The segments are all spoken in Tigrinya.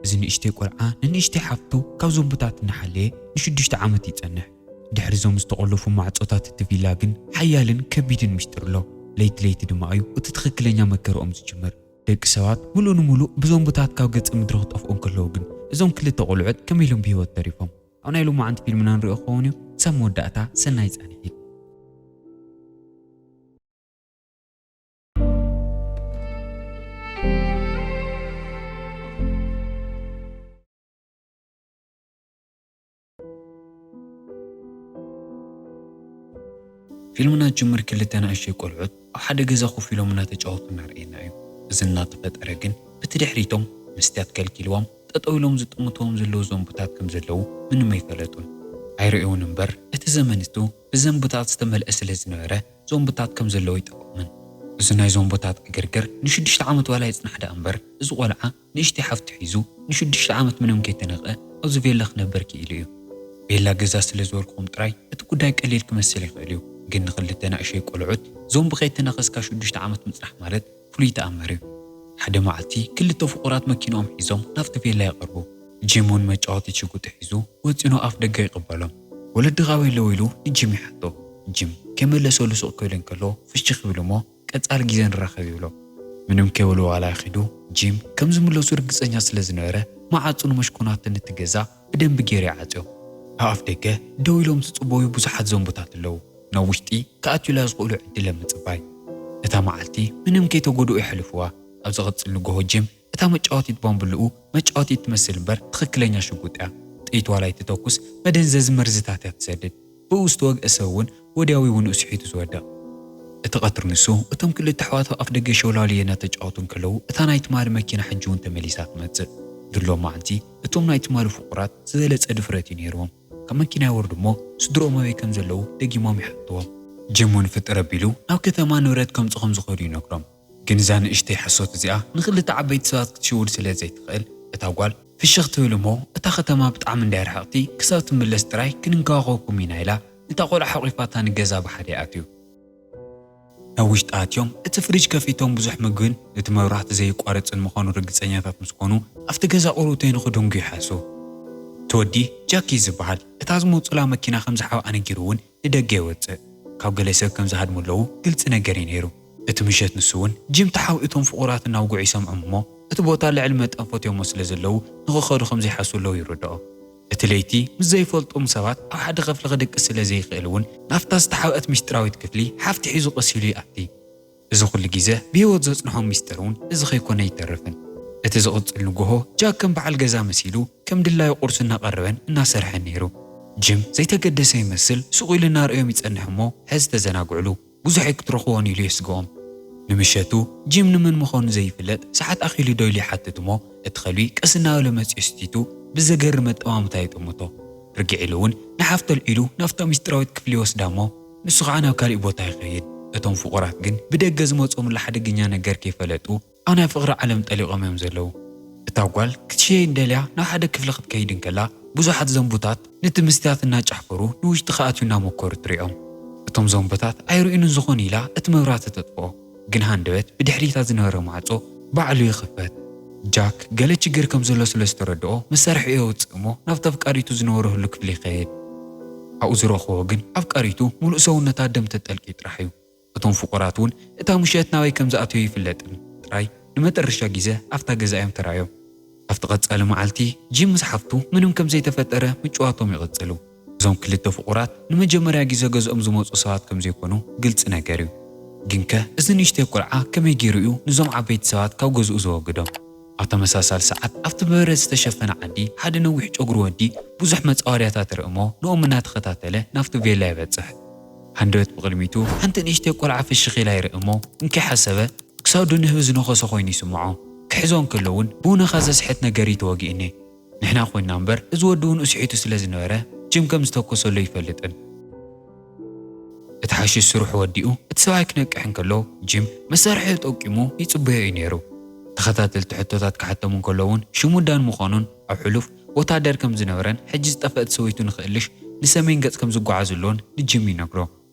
እዚ ንእሽተይ ቆልዓ ንንእሽተይ ሓፍቱ ካብ ዞምብታት እናሓለየ ንሽዱሽተ ዓመት ይጸንሕ። ድሕሪ እዞም ዝተቖለፉ ማዕጾታት እቲ ቪላ ግን ሓያልን ከቢድን ምስጢር ኣሎ። ለይቲ ለይቲ ድማ እዩ እቲ ትኽክለኛ መከረኦም ዝጅምር። ደቂ ሰባት ምሉእ ንምሉእ ብዞምብታት ካብ ገጸ ምድሪ ክጠፍኡ እንከለዉ ግን እዞም ክልተ ቆልዑት ከመይ ኢሎም ብህይወት ተሪፎም? ኣብ ናይ ሎማዓንቲ ፊልምና ንሪኦ ክኸውን እዩ። ክሳብ መወዳእታ ሰናይ ጻንሒት። ፊልምና ጅምር ክልተ ንኣሽተይ ቆልዑት ኣብ ሓደ ገዛ ኮፍ ኢሎም እናተጫወቱ እናርኣየና እዩ። እዚ እናተፈጠረ ግን ብቲ ድሕሪቶም መስትያት ከልኪልዎም ጠጠው ኢሎም ዝጥምትዎም ዘለዉ ዞምብታት ከም ዘለዉ ምንም ኣይፈለጡን። ኣይርእዩን እምበር እቲ ዘመን እቱ ብዘንብታት ዝተመልአ ስለ ዝነበረ ዞምብታት ከም ዘለዉ ይጠቕምን። እዚ ናይ ዞምብታት ዕግርግር ንሽዱሽተ ዓመት ዋላ ይጽናሕ ደኣ እምበር እዚ ቆልዓ ንእሽተይ ሓፍቱ ሒዙ ንሽዱሽተ ዓመት ምንም ከይተነቐ ኣብዚ ቬላ ክነበር ክኢሉ እዩ። ቬላ ገዛ ስለ ዝበልኩኹም ጥራይ እቲ ጉዳይ ቀሊል ክመስል ይኽእል እዩ፣ ግን ንኽልተ ንኣሽተይ ቆልዑት ዞምቢ ከይተነኸስካ ሽዱሽተ ዓመት ምጽናሕ ማለት ፍሉይ ተኣምር እዩ። ሓደ መዓልቲ ክልተ ፍቑራት መኪንኦም ሒዞም ናብቲ ቬላ ይቐርቡ። ጂም እውን መጫወቲ ሽጉጢ ሒዙ ወጺኡ ኣፍ ደገ ይቕበሎም። "ወለዲ ካበይ ኣለዉ?" ኢሉ ንጂም ይሓቶ። ጂም ከይመለሰሉ ስቕ ክብል እንከሎ ፍሽኽ ይብል እሞ ቀጻሊ ግዜ ንራኸብ ይብሎ። ምንም ከይበሉ ዋላ ይኺዱ፣ ጂም ከም ዝምለሱ ርግጸኛ ስለ ዝነበረ መዓጹን መሽኮናትን እቲ ገዛ ብደንቢ ገይሩ ይዓጽዮ። ኣብ ኣፍ ደገ ደው ኢሎም ዝጽበዩ ብዙሓት ዞምብታት ኣለዉ። ናብ ውሽጢ ክኣትዩላ ዝኽእሉ ዕድል ኣብ ምጽባይ። እታ መዓልቲ ምንም ከይተጎድኡ የሕልፍዋ። ኣብ ዝቕጽል ንጎሆ ጂም እታ መጫወቲት ባምብልኡ መጫወቲት ትመስል እምበር ትኽክለኛ ሽጉጥ እያ። ጥይት ዋላ ኣይትተኩስ መደንዘዚ መርዝታት እያ ትሰድድ። ብኡ ዝተወግአ ሰብ እውን ወዲያዊ እውን እዩ ስሒቱ ዝወድቕ። እቲ ቀትሪ ንሱ እቶም ክልተ ኣሕዋት ኣብ ኣፍ ደገ ሸውላልየ እናተጫወቱ እንከለዉ እታ ናይ ትማሊ መኪና ሕጂ እውን ተመሊሳ ትመጽእ። ድሎ መዓልቲ እቶም ናይ ትማሊ ፍቑራት ዝበለጸ ድፍረት እዩ ነይርዎም። ካብ መኪና ይወርዱ እሞ ስድርኦም ኣበይ ከም ዘለዉ ደጊሞም ይሓትዎም። ጅም እውን ፍጥር ኣቢሉ ናብ ከተማ ንብረት ከምጽኡ ከም ዝኸዱ ይነግሮም። ግን እዛ ንእሽተይ ሓሶት እዚኣ ንኽልተ ዓበይቲ ሰባት ክትሽውድ ስለ ዘይትኽእል እታ ጓል ፍሽኽ ትብል እሞ እታ ከተማ ብጣዕሚ እንዳይ ርሕቕቲ ክሳብ ትምለስ ጥራይ ክንንከባኸበኩም ኢና ኢላ ነታ ቆልዓ ሓቒፋታ ንገዛ ብሓደ ይኣትዩ። ናብ ውሽጢ ኣትዮም እቲ ፍሪጅ ከፊቶም ብዙሕ ምግብን እቲ መብራህቲ ዘይቋረጽን ምዃኑ ርግጸኛታት ምስ ኮኑ ኣብቲ ገዛ ቆርብተይ ንኽድንጉ ይሓስቡ። እቲ ወዲ ጃኪ ዝበሃል እታ ዝመጹላ መኪና ከም ዝሓብኣ ነጊሩ እውን ንደገ ይወጽእ። ካብ ገለ ሰብ ከም ዝሃድሙ ኣለዉ ግልጺ ነገር እዩ ነይሩ። እቲ ምሸት ንሱ እውን ጂም ተሓቢኡ እቶም ፍቑራት እናውግዑ ይሰምዖም እሞ እቲ ቦታ ልዕሊ መጠን ፈትዮሞ ስለ ዘለዉ ንኽኸዱ ከም ዘይሓስቡ ኣለዉ ይርድኦ። እቲ ለይቲ ምስ ዘይፈልጦም ሰባት ኣብ ሓደ ክፍሊ ክድቅስ ስለ ዘይኽእል እውን ናብታ ዝተሓብአት ምስጢራዊት ክፍሊ ሓፍቲ ሒዙ ቀስ ኢሉ ይኣቲ። እዚ ኩሉ ግዜ ብህይወት ዘጽንሖም ምስጢር እውን እዚ ከይኮነ ኣይተርፍን። እቲ ዝቕጽል ንጎሆ ጃክ ከም በዓል ገዛ መሲሉ ከም ድላዩ ቁርሲ እናቐረበን እናሰርሐን ነይሩ። ጂም ዘይተገደሰ ይመስል ስቕ ኢሉ እናርኣዮም ይጸንሕ እሞ ሕዚ ተዘናግዕሉ። ብዙሕ ኣይክትረኽቦን ኢሉ የስግኦም። ንምሸቱ ጂም ንመን ምዃኑ ዘይፍለጥ ሰዓት ኣኺሉ ዶ ኢሉ ይሓትት እሞ እቲ ከልቢ ቀስ እናበለ መጺኡ ስቲቱ ብዘገርም ኣጠማምታ ይጥምቶ። ርግዕ ኢሉ እውን ንሓፍቱ ኣልዒሉ ናብታ ምስጢራዊት ክፍሊ ይወስዳ እሞ ንሱ ኸዓ ናብ ካሊእ ቦታ ይኸይድ። እቶም ፍቑራት ግን ብደገ ዝመጾምሉ ሓደገኛ ነገር ከይፈለጡ ኣብ ናይ ፍቕሪ ዓለም ጠሊቖም እዮም ዘለዉ። እታ ጓል ክትሽየይ እንደልያ ናብ ሓደ ክፍሊ ክትከይድ እንከላ ብዙሓት ዘንቡታት ነቲ መስትያት እናጨሕፈሩ ንውሽጢ ክኣትዩ እናመኮሩ ትሪኦም። እቶም ዘንቡታት ኣይርእዩንን ዝኾኑ ኢላ እቲ መብራህቲ ተጥፍኦ። ግን ሃንደበት ብድሕሪታ ዝነበረ ማዕጾ ባዕሉ ይኽፈት። ጃክ ገለ ችግር ከም ዘሎ ስለ ዝተረድኦ መሳርሒኡ የውጽእ እሞ ናብታ ኣፍቃሪቱ ዝነበረሉ ክፍሊ ይኸይድ። ኣብኡ ዝረኽቦ ግን ኣፍቃሪቱ ሙሉእ ሰውነታ ደም ተጠልቅዩ ጥራሕ እዩ። እቶም ፍቑራት እውን እታ ምሸት ናበይ ከም ዝኣተዩ ይፍለጥን ጥራይ ንመጠረሻ ግዜ ኣብታ ገዛ እዮም ተራእዮም። ኣብቲ ቀጻሊ መዓልቲ ጂም ምስ ሓፍቱ ምንም ከም ዘይተፈጠረ ምጭዋቶም ይቕጽሉ። እዞም ክልተ ፍቑራት ንመጀመርያ ግዜ ገዝኦም ዝመጹ ሰባት ከም ዘይኮኑ ግልጺ ነገር እዩ። ግንከ እዚ ንእሽተይ ቆልዓ ከመይ ገይሩ እዩ ንዞም ዓበይቲ ሰባት ካብ ገዝኡ ዘወግዶም? ኣብ ተመሳሳሊ ሰዓት ኣብቲ ብበረድ ዝተሸፈነ ዓዲ ሓደ ነዊሕ ጨጉሪ ወዲ ብዙሕ መጻወድያታት ይርኢ እሞ ንኦም እናተኸታተለ ናብቲ ቬላ ይበጽሕ። ሃንደበት ብቕድሚቱ ሓንቲ ንእሽተይ ቆልዓ ፍሽኽ ኢላ ይርኢ እሞ እንከይሓሰበ ክሳዱ ንህቢ ዝነኸሶ ኮይኑ ይስምዖ። ክሕዞ እንከሎ እውን ብውነኻ ዘስሕት ነገር እዩ ተወጊእኒ። ንሕና ኮይንና እምበር እዚ ወዲ እውን እስሒቱ ስለ ዝነበረ ጂም ከም ዝተኮሰሉ ኣይፈልጥን። እቲ ሓሽሽ ስርሑ ወዲኡ እቲ ሰብኣይ ክነቅሕ እንከሎ ጂም መሳርሒኡ ጠቂሙ ይጽበዮ እዩ ነይሩ። ተኸታተልቲ ሕቶታት ክሓተሙ እንከሎ እውን ሽሙ ዳን ምዃኑን ኣብ ሕሉፍ ወታደር ከም ዝነበረን ሕጂ ዝጠፍአት ሰበይቱ ንኽእልሽ ንሰሜን ገጽ ከም ዝጓዓዝ ዘሎን ንጂም ይነግሮ።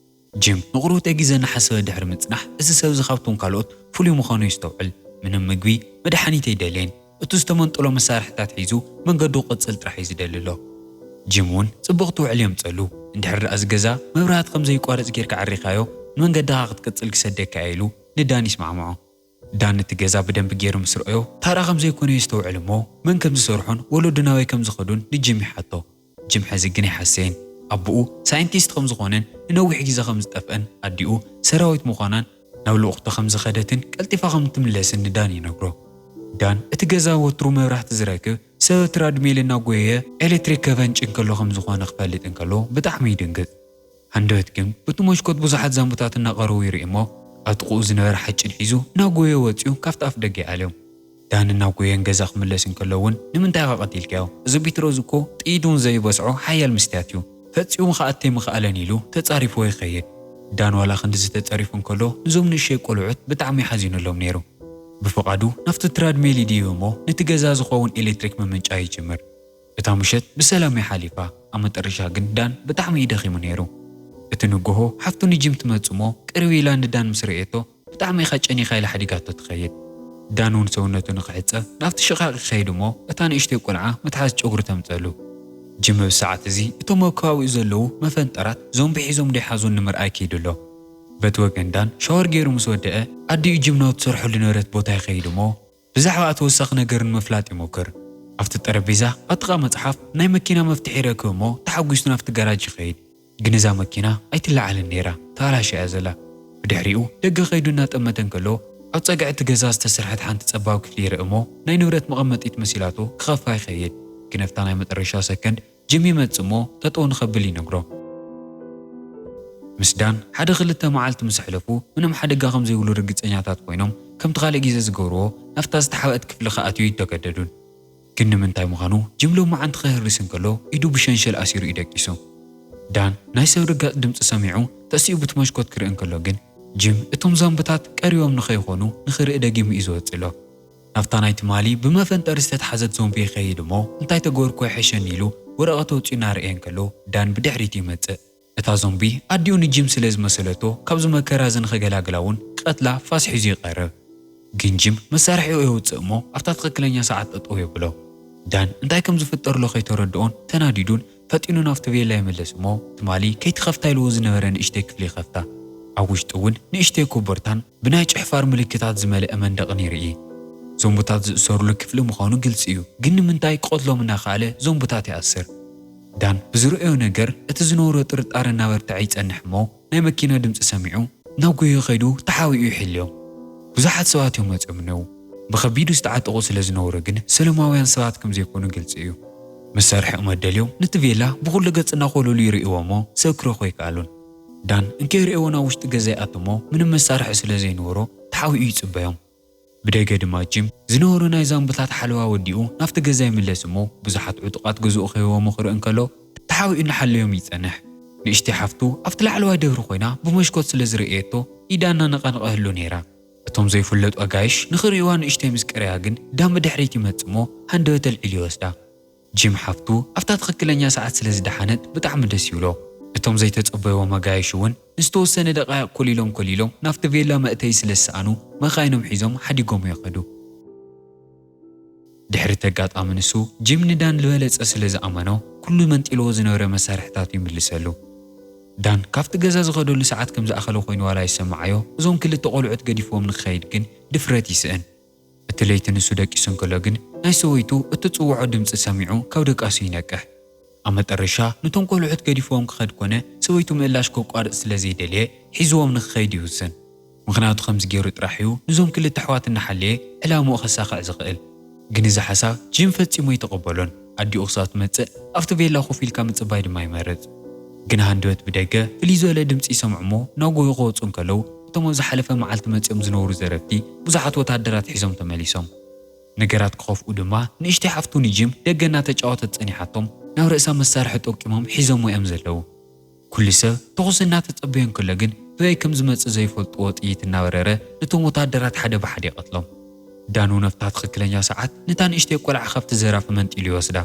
ጂም ንቑሩብተ ግዜ እናሓሰበ ድሕሪ ምጽናሕ እዚ ሰብ እዚ ካብቶም ካልኦት ፍሉይ ምዃኑ የስተውዕል። ምንም ምግቢ መድሓኒት ኣይደልየን። እቲ ዝተመንጠሎ መሳርሕታት ሒዙ መንገዱ ክቕጽል ጥራሕ እዩ ዝደሊ ኣሎ። ጂም እውን ጽቡቕ ትውዕል የምጸሉ። እንድሕር ደኣ እዚ ገዛ መብራህቲ ከም ዘይቋረጽ ጌርካ ዓሪኻዮ፣ ንመንገድኻ ክትቅጽል ክሰደካ እየ ኢሉ ንዳን ይስማዕምዖ። ዳን ነቲ ገዛ ብደንቢ ገይሩ ምስ ረኣዮ፣ ታራ ከም ዘይኮነ የስተውዕል እሞ፣ መን ከም ዝሰርሖን ወለዱ ናበይ ከም ዝኸዱን ንጂም ይሓቶ። ጂም ሕዚ ግን ኣይሓሰየን። ኣቦኡ ሳይንቲስት ከም ዝኾነን ንነዊሕ ግዜ ከም ዝጠፍአን፣ ኣዲኡ ሰራዊት ምዃናን ናብ ልኡኽቶ ከም ዝኸደትን ቀልጢፋ ከም እትምለስን ንዳን ይነግሮ። ዳን እቲ ገዛ ወትሩ መብራህቲ ዝረክብ፣ ሰብ ትራድሜል እናጎየየ ኤሌክትሪክ ከፈንጭ እንከሎ ከም ዝኾነ ክፈልጥ እንከሎ ብጣዕሚ ይድንግጽ። ሃንደበት ግን በቲ መስኮት ብዙሓት ዛምብታት እናቐረቡ ይርኢ እሞ፣ ኣብ ጥቕኡ ዝነበረ ሓጭን ሒዙ እናጎየ ወጺኡ ካብቲ ኣፍ ደገ ይኣልዮም። ዳን እናጎየ ንገዛ ክምለስ እንከሎ እውን፣ "ንምንታይ ኢኻ ቀቲልካዮ? እዚ ቢትሮዝ እኮ ጥይት እውን ዘይበስዖ ሓያል መስትያት እዩ። ፈጺሙ ክኣቲ ኣይምኽኣለን" ኢሉ ተጻሪፍዎ ይኸይድ። ዳን ዋላ ክንድዚ ተጸሪፉ እንከሎ፣ ንዞም ንእሸይ ቆልዑት ብጣዕሚ ሓዚኑሎም ነይሩ። ብፍቓዱ ናብቲ ትራድሜል ይድይብ እሞ፣ ነቲ ገዛ ዝኸውን ኤሌክትሪክ ምምንጫው ይጅምር። እታ ምሸት ብሰላም እያ ሓሊፋ። ኣብ መጠረሻ ግን ዳን ብጣዕሚ እዩ ደኺሙ ነይሩ። እቲ ንጎሆ ሓፍቱ ንጂም ትመጽእ እሞ፣ ቅርብ ኢላ ንዳን ምስ ረእየቶ፣ "ብጣዕሚ ኢኻ ጨኒኻ" ኢላ ሓዲጋቶ ትኸይድ። ዳን እውን ሰውነቱ ንኽሕጸብ ናብቲ ሽቓቕ ይኸይድ እሞ፣ እታ ንእሽተይ ቆልዓ ምትሓዝ ጨጉሪ ተምጸሉ። ጂም ኣብዚ ሰዓት እዚ እቶም ኣብ ከባቢኡ ዘለዉ መፈንጠራት ዞምቢ ሒዞም ዶ ይሓዙን ንምርኣይ ከይዱ ኣሎ። በቲ ወገን ዳን ሻወር ገይሩ ምስ ወደአ፣ ኣዲኡ ጂም ናብ ትሰርሐሉ ነበረት ቦታ ይኸይድ እሞ፣ ብዛዕባ ተወሳኺ ነገር ንምፍላጥ ይሞክር። ኣብቲ ጠረጴዛ ኣብ ጥቓ መጽሓፍ ናይ መኪና መፍትሒ ይረክብ እሞ፣ ተሓጒሱ ናብቲ ጋራጅ ይኸይድ። ግን እዛ መኪና ኣይትለዓልን ነይራ፣ ተባላሽያ እያ ዘላ። ብድሕሪኡ ደገ ከይዱ እናጠመተ እንከሎ፣ ኣብ ጸግዒ እቲ ገዛ ዝተሰርሐት ሓንቲ ጸባብ ክፍሊ ይርኢ እሞ፣ ናይ ንብረት መቐመጢት መሲላቶ ክኸፍታ ይኸይድ። ግን ኣብታ ናይ መጠረሻ ሰከንድ ጂም ይመጽእ እሞ፣ ጠጠው ንኸብል ይነግሮ። ምስ ዳን ሓደ ክልተ መዓልቲ ምስ ኣሕለፉ፣ ምንም ሓደጋ ከም ዘይብሉ ርግጸኛታት ኮይኖም፣ ከምቲ ካልእ ግዜ ዝገብርዎ፣ ናብታ ዝተሓብአት ክፍሊ ክኣትዩ ኣይተገደዱን። ግን ንምንታይ ምዃኑ ጂም ሎማዓንቲ ክህርስ እንከሎ፣ ኢዱ ብሸንሸል ኣሲሩ እዩ ደቂሱ። ዳን ናይ ሰብ ርጋጽ ድምጺ ሰሚዑ፣ ተሲኡ ብቲ መስኮት ክርኢ እንከሎ ግን፣ ጂም እቶም ዛምብታት ቀሪቦም ንኸይኾኑ ንኽርኢ ደጊሙ እዩ ዝወጽእ ኣሎ። ናብታ ናይ ትማሊ ብመፈንጠሪ ዝተትሓዘት ዞምቢ ይኸይድ እሞ፣ "እንታይ ተገበርኩ ይሕሸኒ?" ኢሉ ወረቐት ኣውጺኡ እናረኣየ እንከሎ፣ ዳን ብድሕሪቱ ይመጽእ። እታ ዞምቢ ኣዲኡ ንጂም ስለ ዝመሰለቶ፣ ካብዚ መከራ እዚ ንኸገላግላ እውን ቀትላ ፋስ ሒዙ ይቐርብ። ግን ጂም መሳርሒኡ የውጽእ እሞ፣ ኣብታ ትኽክለኛ ሰዓት ጠጠው የብሎ። ዳን እንታይ ከም ዝፍጠር ኣሎ ከይተረድኦን ተናዲዱን፣ ፈጢኑ ናብቲ ቬላ ይምለስ እሞ፣ ትማሊ ከይትኸፍታ ኢልዎ ዝነበረ ንእሽተይ ክፍሊ ይኸፍታ። ኣብ ውሽጢ እውን ንእሽተይ ኮቦርታን ብናይ ጭሕፋር ምልክታት ዝመልአ መንደቕን ይርኢ። ዞምብታት ዝእሰሩሉ ክፍሊ ምዃኑ ግልጺ እዩ፣ ግን ንምንታይ ክቐትሎም እናኸኣለ ዞምብታት ይኣስር? ዳን ብዝርእዮ ነገር እቲ ዝነበሮ ጥርጣረ እናበርትዐ ይጸንሕ እሞ፣ ናይ መኪና ድምጺ ሰሚዑ፣ ናብ ጎዮ ከይዱ ተሓቢኡ ይሕልዮም። ብዙሓት ሰባት እዮም መጺኦም እነዉ። ብኸቢዱ ዝተዓጠቑ ስለ ዝነበሩ ግን፣ ሰላማውያን ሰባት ከም ዘይኮኑ ግልጺ እዩ። መሳርሒኦም ኣደልዮም፣ ነቲ ቬላ ብኹሉ ገጽ እናኾለሉ ይርእይዎ እሞ፣ ሰብ ክረኽቦ ኣይከኣሉን። ዳን እንከይርእይዎ ናብ ውሽጢ ገዛ ይኣቱ እሞ፣ ምንም መሳርሒ ስለ ዘይነበሮ፣ ተሓቢኡ ይጽበዮም። ብደገ ድማ ጂም ዝነበሮ ናይ ዛምብታት ሓለዋ ወዲኡ ናብቲ ገዛ ይምለስ እሞ፣ ብዙሓት ዕጡቓት ገዝኡ ከይቦሙ ክርኢ እንከሎ፣ ተሓቢኡ እናሓለዮም ይጸንሕ። ንእሽተይ ሓፍቱ ኣብቲ ላዕለዋይ ደብሪ ኮይና ብመስኮት ስለ ዝርእየቶ፣ ኢዳ እናነቓነቐትሉ ነይራ። እቶም ዘይፍለጡ ኣጋይሽ ንኽርእይዋ ንእሽተይ ምስ ቀረያ ግን፣ ዳን ብድሕሪት ይመጽእ እሞ፣ ሃንደበት ኣልዒሉ ይወስዳ። ጂም ሓፍቱ ኣብታ ትኽክለኛ ሰዓት ስለ ዝደሓነት ብጣዕሚ ደስ ይብሎ። እቶም ዘይተጸበይዎም ኣጋይሽ እውን ንዝተወሰነ ደቃይቕ ኮሊሎም ኮሊሎም ናብቲ ቬላ መእተዪ ስለ ዝሰኣኑ፣ መኻይኖም ሒዞም ሓዲጎም ይኸዱ። ድሕሪ እቲ ኣጋጣሚ ንሱ፣ ጂም ንዳን ዝበለጸ ስለ ዝኣመኖ፣ ኩሉ መንጢልዎ ዝነበረ መሳርሕታቱ ይምልሰሉ። ዳን ካብቲ ገዛ ዝኸደሉ ሰዓት ከም ዝኣኸለ ኮይኑ ዋላ ይሰምዓዮ፣ እዞም ክልተ ቆልዑት ገዲፍዎም ንክኸይድ ግን ድፍረት ይስእን። እቲ ለይቲ ንሱ ደቂሱ እንከሎ ግን፣ ናይ ሰበይቱ እትጽውዖ ድምጺ ሰሚዑ ካብ ድቃሱ ይነቅሕ። ኣብ መጠረሻ፣ ነቶም ቆልዑት ገዲፍዎም ክኸድ ኮነ፣ ሰበይቱ ምእላሽ ከቋርጽ ስለ ዘይደልየ፣ ሒዝዎም ንክኸይድ ይውስን። ምኽንያቱ ከምዚ ገይሩ ጥራሕ እዩ፣ ነዞም ክልተ ኣሕዋት እናሓለየ፣ ዕላምኡ ከሳኽዕ ዝኽእል። ግን እዚ ሓሳብ ጂም ፈጺሙ ኣይተቐበሎን። ኣዲኡ ክሳብ ትመጽእ፣ ኣብቲ ቬላ ኮፍ ኢልካ ምጽባይ ድማ ይመርጽ። ግን ሃንደበት ብደገ ፍልይ ዝበለ ድምጺ ይሰምዑ እሞ፣ ናብ ጎቦ ክወጹ እንከለዉ፣ እቶም ኣብ ዝሓለፈ መዓልቲ መጺኦም ዝነበሩ ዘረፍቲ፣ ብዙሓት ወታደራት ሒዞም ተመሊሶም። ነገራት ክኸፍኡ ድማ፣ ንእሽተይ ሓፍቱ ንጂም ደገ እናተጫወተት ጸኒሓቶም፣ ናብ ርእሳ መሳርሒ ጠቂሞም ሒዞምዎ እዮም ዘለዉ። ኩሉ ሰብ ተኹሲ እናተጸበዮ እንከሎ ግን፣ በበይ ከም ዝመጽእ ዘይፈልጥዎ ጥይት እናበረረ፣ ነቶም ወታደራት ሓደ ብሓደ ይቐትሎም። ዳን እውን ኣብታ ትኽክለኛ ሰዓት፣ ነታ ንእሽተይ ቆልዓ ካብቲ ዘራፊ መንጢሉ ይወስዳ።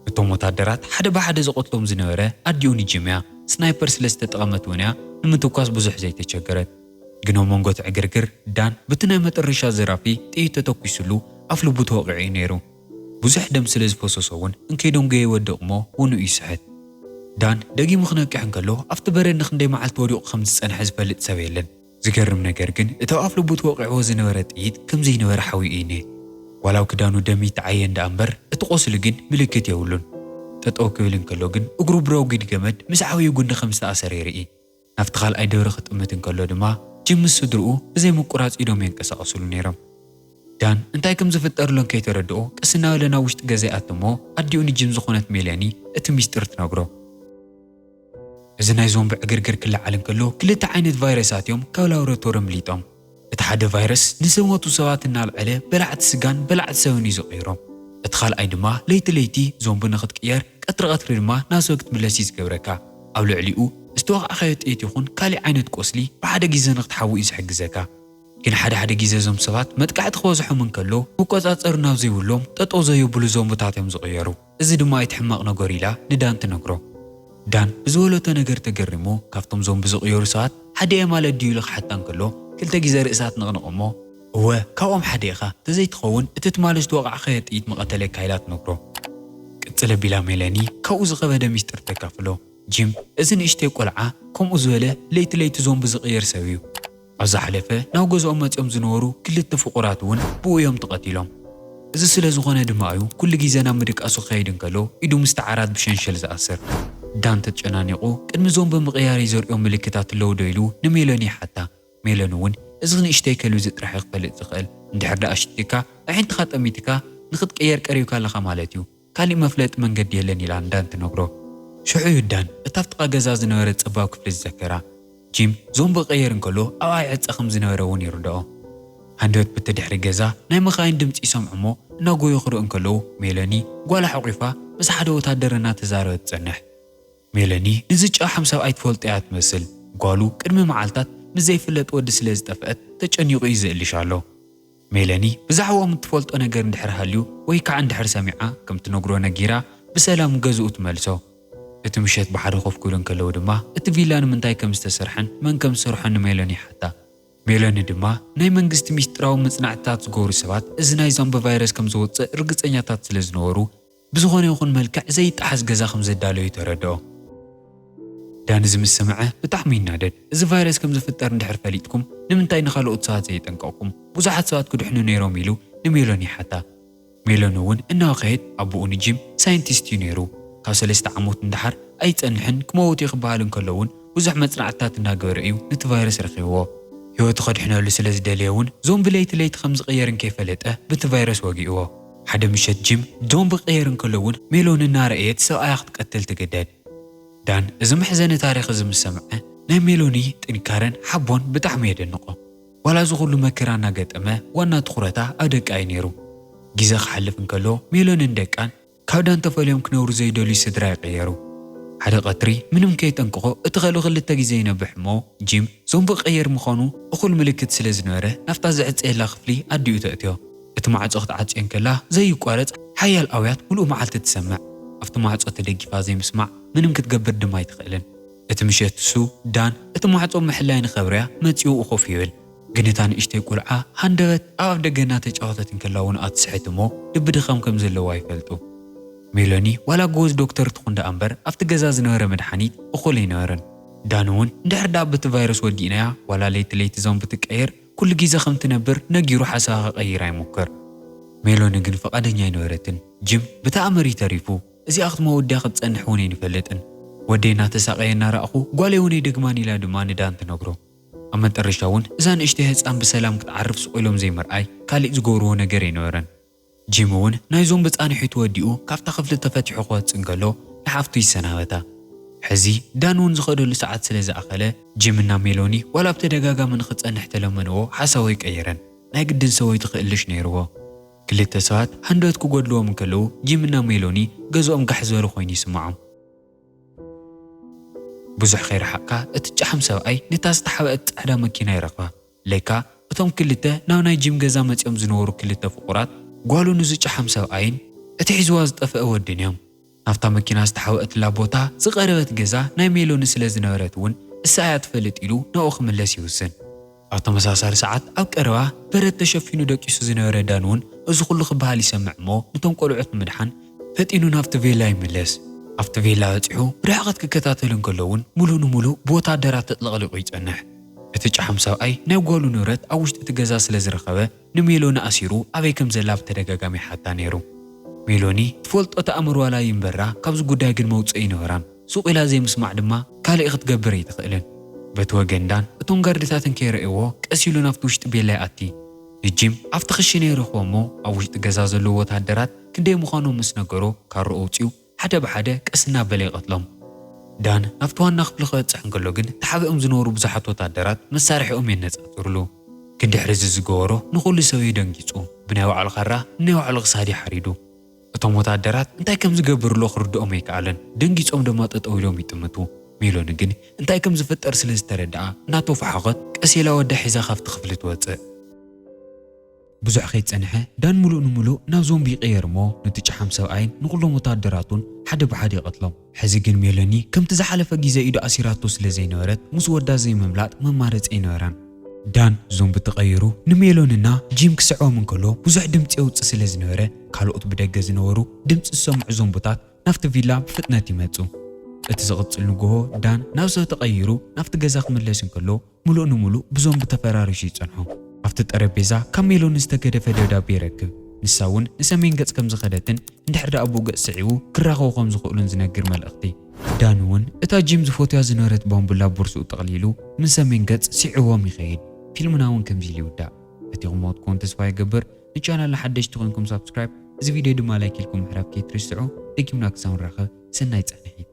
እቶም ወታደራት ሓደ ብሓደ ዝቐትሎም ዝነበረ ኣዲኡ ንጂም እያ። ስናይፐር ስለ ዝተጠቐመት እውን እያ ንምትኳስ ብዙሕ ዘይተቸገረት። ግን ኣብ መንጎ እቲ ዕግርግር፣ ዳን በቲ ናይ መጠረሻ ዘራፊ ጥይት ተተኲሱሉ፣ ኣፍ ልቡ ተወቒዑ እዩ ነይሩ። ብዙሕ ደም ስለ ዝፈሰሶ እውን እንከይደንጎየ ይወድቕ እሞ ውንኡ ይስሕት። ዳን ደጊሙ ክነቅሕ እንከሎ ኣብቲ በረድ ንክንደይ መዓልቲ ወዲቑ ከም ዝጸንሐ ዝፈልጥ ሰብ የለን። ዝገርም ነገር ግን እቲ ኣብ ኣፍ ልቡ ተወቒዕዎ ዝነበረ ጥይት ከም ዘይነበረ ሓዊኡ እዩ እኒሀ። ዋላ ኣብ ክዳኑ ደም ይተዓየ እንዳ እምበር እቲ ቆስሊ ግን ምልክት የብሉን። ጠጠው ክብል እንከሎ ግን እግሩ ብረጒድ ገመድ ምስ ዓብዩ ጉኒ ከም ዝተኣሰረ ይርኢ። ናብቲ ካልኣይ ደብሪ ክጥምት እንከሎ ድማ ጂም ምስ ስድርኡ ብዘይ ምቁራጽ ኢዶም የንቀሳቕስሉ ነይሮም። ዳን እንታይ ከም ዝፍጠር ሎን ከይተረድኦ ቅስ እናበለ ናብ ውሽጢ ገዛ ይኣቱ እሞ ኣዲኡ ንጂም ዝኾነት ሜለኒ እቲ ሚስጥር ትነግሮ። እዚ ናይ ዞምቢ ዕግርግር ክለዓል እንከሎ ክልተ ዓይነት ቫይረሳት እዮም ካብ ላቦራቶሪ ኣምሊጦም። እቲ ሓደ ቫይረስ ንዝሞቱ ሰባት እናልዐለ በላዕቲ ስጋን በላዕቲ ሰብን እዩ ዝቕይሮም። እቲ ካልኣይ ድማ ለይቲ ለይቲ ዞምቢ ንክትቅየር ቀትሪ ቀትሪ ድማ ናብ ሰብ ክትምለስ እዩ ዝገብረካ። ኣብ ልዕሊኡ ዝተወቕዕካዮ ጥይት ይኹን ካሊእ ዓይነት ቆስሊ ብሓደ ግዜ ንክትሓዊ እዩ ዝሕግዘካ። ግን ሓደ ሓደ ግዜ እዞም ሰባት መጥቃዕቲ ክበዝሖም እንከሎ ክቆጻጸሩ ናብ ዘይብሎም ጠጠው ዘየብሉ ዞምብታት እዮም ዝቕየሩ። እዚ ድማ እቲ ሕማቕ ነገር ኢላ ንዳን ትነግሮ። ዳን ብዝበለቶ ነገር ተገሪሙ ካብቶም ዞምቢ ዝቕየሩ ሰባት ሓደ እየ ማለት ድዩ ኢሉ ክሓታ እንከሎ ክልተ ግዜ ርእሳ ትንቕንቕ እሞ እወ ካብኦም ሓደ ኢኻ ተዘይትኸውን እቲ ትማሊ ዝተወቕዕካዮ ጥይት ምቐተለካ ኢላ ትነግሮ። ቅጽል ኣቢላ ሜለኒ ካብኡ ዝኸበደ ሚስጥር ተካፍሎ። ጂም እዚ ንእሽተይ ቆልዓ ከምኡ ዝበለ ለይቲ ለይቲ ዞምቢ ዝቕየር ሰብ እዩ። ኣብ ዝሓለፈ ናብ ገዝኦም መጺኦም ዝነበሩ ክልተ ፍቑራት እውን ብኡ እዮም ተቐቲሎም። እዚ ስለ ዝኾነ ድማ እዩ ኩሉ ግዜ ናብ ምድቃሱ ክኸይድ እንከሎ ኢዱ ምስቲ ዓራት ብሸንሸል ዝኣስር። ዳን ተጨናኒቑ ቅድሚ ዞምቢ ምቕያረይ ዘርእዮም ምልክታት ኣለዉ ዶ ኢሉ ንሜሎኒ ይሓታ። ሜሎኒ እውን እዚ ንእሽተይ ከልቢ እዚ ጥራሕ እዩ ክፈልጥ ዝኽእል። እንድሕር ደኣ ሽቲካ ኣዒንትኻ ጠሚትካ ንኽትቅየር ቀሪብካ ኣለኻ ማለት እዩ። ካሊእ መፍለጢ መንገዲ የለን ኢላ ንዳን ትነግሮ። ሽዑ እዩ ዳን እታ ኣብ ጥቓ ገዛ ዝነበረት ጸባብ ክፍሊ ዝዘከራ። ጂም ዞምቢ ክቕየር እንከሎ ኣብኣ ይዕጸ ከም ዝነበረ እውን ይርድኦ። ሃንደበት ብቲ ድሕሪ ገዛ ናይ መኻይን ድምጺ ይሰምዑ እሞ እናጎዩ ክርእዩ እንከለዉ ሜሎኒ ጓላ ሓቑፋ ምስ ሓደ ወታደር እናተዛረበት ትጸንሕ። ሜሎኒ ንዚ ጨሓም ሰብኣይ ትፈልጦ እያ ትመስል። ጓሉ ቅድሚ መዓልታት ምስ ዘይፍለጥ ወዲ ስለ ዝጠፍአት ተጨኒቑ እዩ ዝእልሽ ኣሎ። ሜለኒ ብዛዕባኦም እትፈልጦ ነገር እንድሕር ሃልዩ ወይ ከዓ እንድሕር ሰሚዓ ከም ትነግሮ ነጊራ ብሰላም ገዝኡ ትመልሶ። እቲ ምሸት ብሓደ ኮፍ ክብሉ እንከለዉ ድማ እቲ ቪላ ንምንታይ ከም ዝተሰርሐን መን ከም ዝሰርሖን ንሜሎኒ ይሓታ። ሜሎኒ ድማ ናይ መንግስቲ ሚስጥራዊ መጽናዕትታት ዝገብሩ ሰባት እዚ ናይ ዞምቢ ቫይረስ ከም ዝወጽእ ርግጸኛታት ስለ ዝነበሩ ብዝኾነ ይኹን መልክዕ ዘይጠሓስ ገዛ ከም ዘዳለዩ ተረድኦ። ዳን እዚ ምስ ሰምዐ ብጣዕሚ ይናደድ። እዚ ቫይረስ ከም ዝፍጠር እንድሕር ፈሊጥኩም ንምንታይ ንኻልኦት ሰባት ዘየጠንቀቕኩም? ብዙሓት ሰባት ክድሕኑ ነይሮም ኢሉ ንሜሎኒ ይሓታ። ሜሎኒ እውን እናወኸየት ኣቦኡ ንጂም ሳይንቲስት እዩ ነይሩ። ካብ ሰለስተ ዓሞት ንደሓር ኣይጸንሕን ክመውት እዩ ክበሃል እንከሎ እውን ብዙሕ መጽናዕትታት እናገበረ እዩ ነቲ ቫይረስ ረኺብዎ። ህይወቱ ከድሕነሉ ስለ ዝደለየ እውን ዞምቢ ለይቲ ለይቲ ከም ዝቕየር እንከይፈለጠ በቲ ቫይረስ ወጊእዎ። ሓደ ምሸት ጂም ዞምቢ ክቕየር እንከሎ እውን ሜሎኒ እናረኣየት ሰብኣያ ክትቀትል ትግደድ። ዳን እዚ መሕዘኒ ታሪኽ እዚ ምስ ሰምዐ ናይ ሜሎኒ ጥንካረን ሓቦን ብጣዕሚ የደንቖ። ዋላ እዚ ኩሉ መከራ እናገጠመ ዋና ትኹረታ ኣብ ደቃ እዩ ነይሩ። ግዜ ክሓልፍ እንከሎ ሜሎንን ደቃን ካብ ዳን ተፈልዮም ክነብሩ ዘይደልዩ ስድራ ይቕየሩ። ሓደ ቀትሪ ምንም ከይጠንቅቖ እቲ ከልቢ ክልተ ግዜ ይነብሕ እሞ ጂም ዞምቢ ክቕየር ምዃኑ እኹል ምልክት ስለ ዝነበረ ናብታ ዝዕጸየላ ክፍሊ ኣዲኡ ተእትዮ። እቲ ማዕጾ ክትዓጽዮ እንከላ ዘይቋረጽ ሓያል ኣውያት ምሉእ መዓልቲ ትሰምዕ። ኣብቲ ማዕጾ ተደጊፋ ዘይምስማዕ ምንም ክትገብር ድማ ኣይትኽእልን። እቲ ምሸት እሱ ዳን እቲ ማዕጾ ምሕላይ ንኸብርያ መጺኡ ኮፍ ይብል። ግን እታ ንእሽተይ ቆልዓ ሃንደበት ኣብ ኣፍ ደገ እናተጫወተት እንከላ እውን ኣትስሕት እሞ ልቢ ድኻም ከም ዘለዋ ይፈልጡ። ሜሎኒ ዋላ ጎበዝ ዶክተር ትኹን ደኣ እምበር ኣብቲ ገዛ ዝነበረ መድሓኒት እኹል ኣይነበረን። ዳን እውን እንድሕር ደኣ በቲ ቫይረስ ወዲእናያ ዋላ ለይቲ ለይቲ ዞምቢ ትቀየር ኩሉ ግዜ ከም ትነብር ነጊሩ ሓሳባ ክቐይር ኣይሞክር። ሜሎኒ ግን ፈቓደኛ ኣይነበረትን። ጂም ብተኣምር እዩ ተሪፉ። እዚኣ ክትመውት ድያ ክትጸንሕ እውን ኣይንፈልጥን። ወደይ እናተሳቐየ እናረኣኹ ጓለይ እውን ኣይደግማን ኢላ ድማ ንዳን ትነግሮ። ኣብ መጠረሻ እውን እዛ ንእሽተይ ህጻን ብሰላም ክትዓርፍ ስቕ ኢሎም ዘይምርኣይ ካሊእ ዝገብርዎ ነገር ኣይነበረን። ጂም እውን ናይ ዞምቢ ጻንሒቱ ወዲኡ ካብታ ክፍሊ ተፈቲሑ ክወጽእ እንከሎ ንሓፍቱ ይሰናበታ። ሕዚ ዳን እውን ዝኸደሉ ሰዓት ስለ ዝኣኸለ ጂም እና ሜሎኒ ዋላ ብተደጋጋሚ ንኽጸንሕ ተለመንዎ ሓሳቡ ኣይቀየረን። ናይ ግድን ሰበይቱ ክእልሽ ነይርዎ። ክልተ ሰባት ሃንደበት ክጎድልዎም እንከለዉ ጂም እና ሜሎኒ ገዝኦም ጋሕ ዝበለ ኮይኑ ይስምዖም። ብዙሕ ከይረሓቕካ እቲ ጨሓም ሰብኣይ ነታ ዝተሓብአት ጻዕዳ መኪና ይረኽባ። ለካ እቶም ክልተ ናብ ናይ ጂም ገዛ መጺኦም ዝነበሩ ክልተ ፍቑራት ጓሉን እዚ ጨሓም ሰብኣይን እቲ ሒዝዋ ዝጠፍአ ወድን እዮም። ናብታ መኪና ዝተሓብአትላ ቦታ ዝቐረበት ገዛ ናይ ሜሎኒ ስለ ዝነበረት እውን እሳ እያ ትፈልጥ ኢሉ ናብኡ ክምለስ ይውስን። ኣብ ተመሳሳሊ ሰዓት ኣብ ቀረባ በረድ ተሸፊኑ ደቂሱ ዝነበረ ዳን እውን እዚ ኩሉ ክበሃል ይሰምዕ እሞ፣ ነቶም ቆልዑት ንምድሓን ፈጢኑ ናብቲ ቬላ ይምለስ። ኣብቲ ቬላ በጺሑ ብርሕቐት ክከታተል እንከሎ እውን፣ ሙሉእ ንሙሉእ ብወታደራት ተጥለቕሊቑ ይጸንሕ። እቲ ጨሓም ሰብኣይ ናይ ጓሉ ንብረት ኣብ ውሽጢ እቲ ገዛ ስለ ዝረኸበ፣ ንሜሎኒ ኣሲሩ ኣበይ ከም ዘላ ብተደጋጋሚ ይሓታ ነይሩ። ሜሎኒ ትፈልጦ ተኣምር ዋላ ይንበራ፣ ካብዚ ጉዳይ ግን መውጽኢ ኣይነበራን። ሱቕ ኢላ ዘይምስማዕ ድማ ካልእ ክትገብር ኣይትኽእልን። በቲ ወገን ዳን፣ እቶም ጋርድታትን ከይረእይዎ ቀስ ኢሉ ናብቲ ውሽጢ ቤላ ይኣቲ። ንጂም ኣብቲ ክሽነ ይረኽቦ እሞ፣ ኣብ ውሽጢ ገዛ ዘለዉ ወታደራት ክንደይ ምዃኖም ምስ ነገሮ፣ ካሮ ኣውጺኡ ሓደ ብሓደ ቀስ እናበለ ይቐትሎም። ዳን ናብቲ ዋና ክፍሊ ክበጽሕ እንከሎ ግን፣ ተሓቢኦም ዝነበሩ ብዙሓት ወታደራት መሳርሒኦም የነጻጽርሉ። ግን ድሕሪ እዚ ዝገበሮ ንኹሉ ሰብ እዩ ደንጊጹ። ብናይ ባዕሉ ካራ ንናይ ባዕሉ ክሳድ እዩ ሓሪዱ። እቶም ወታደራት እንታይ ከም ዝገብር ኣሎ ክርድኦም ኣይከኣለን። ደንጊጾም ድማ ጠጠው ኢሎም ይጥምቱ። ሜሎኒ ግን እንታይ ከም ዝፍጠር ስለ ዝተረድኣ፣ እናተፋሓኸት ቀስ ኢላ ወዳ ሒዛ ካብቲ ክፍሊ ትወጽእ። ብዙሕ ከይጸንሐ ዳን ሙሉእ ንሙሉእ ናብ ዞምቢ ይቕየር እሞ፣ ነቲ ጨሓም ሰብኣይን ንኹሎም ወታደራቱን ሓደ ብሓደ ይቐትሎም። ሕዚ ግን ሜሎኒ ከምቲ ዝሓለፈ ግዜ ኢዱ ኣሲራቶ ስለ ዘይነበረት፣ ምስ ወዳ ዘይምምላጥ መማረጺ ኣይነበራን። ዳን ዞምቢ ተቐይሩ ንሜሎንና ጂም ክስዕቦም እንከሎ፣ ብዙሕ ድምጺ የውጽእ ስለ ዝነበረ፣ ካልኦት ብደገ ዝነበሩ ድምጺ ዝሰምዑ ዞምብታት ናብቲ ቪላ ብፍጥነት ይመጹ። እቲ ዝቕጽል ንግሆ ዳን ናብ ሰብ ተቐይሩ ናብቲ ገዛ ክምለስ እንከሎ፣ ሙሉእ ንሙሉእ ብዞምቢ ተፈራሪሹ ይጸንሖ። ኣብቲ ጠረጴዛ ካብ ሜሎኒ ዝተገደፈ ደብዳቤ ይረክብ። ንሳ እውን ንሰሜን ገጽ ከም ዝኸደትን እንድሕር ደኣ ኣቦኡ ገጽ ስዒቡ ክራኸቡ ከም ዝኽእሉን ዝነግር መልእኽቲ። ዳን እውን እታ ጂም ዝፈትያ ዝነበረት ባምቡላ ቦርስኡ ጠቕሊሉ ምስ ሰሜን ገጽ ስዒዎም ይኸይድ። ፊልምና እውን ከምዚ ኢሉ ይውዳእ። ፈቲኹምዎ ትኾኑ ተስፋ ይገብር። ንቻናልና ሓደሽቲ ኮይንኩም ሳብስክራይብ፣ እዚ ቪድዮ ድማ ላይክ ኢልኩም ምሕላፍ ከይትርስዑ። ደጊምና ክሳብ ንራኸብ ሰናይ ጻንሒት።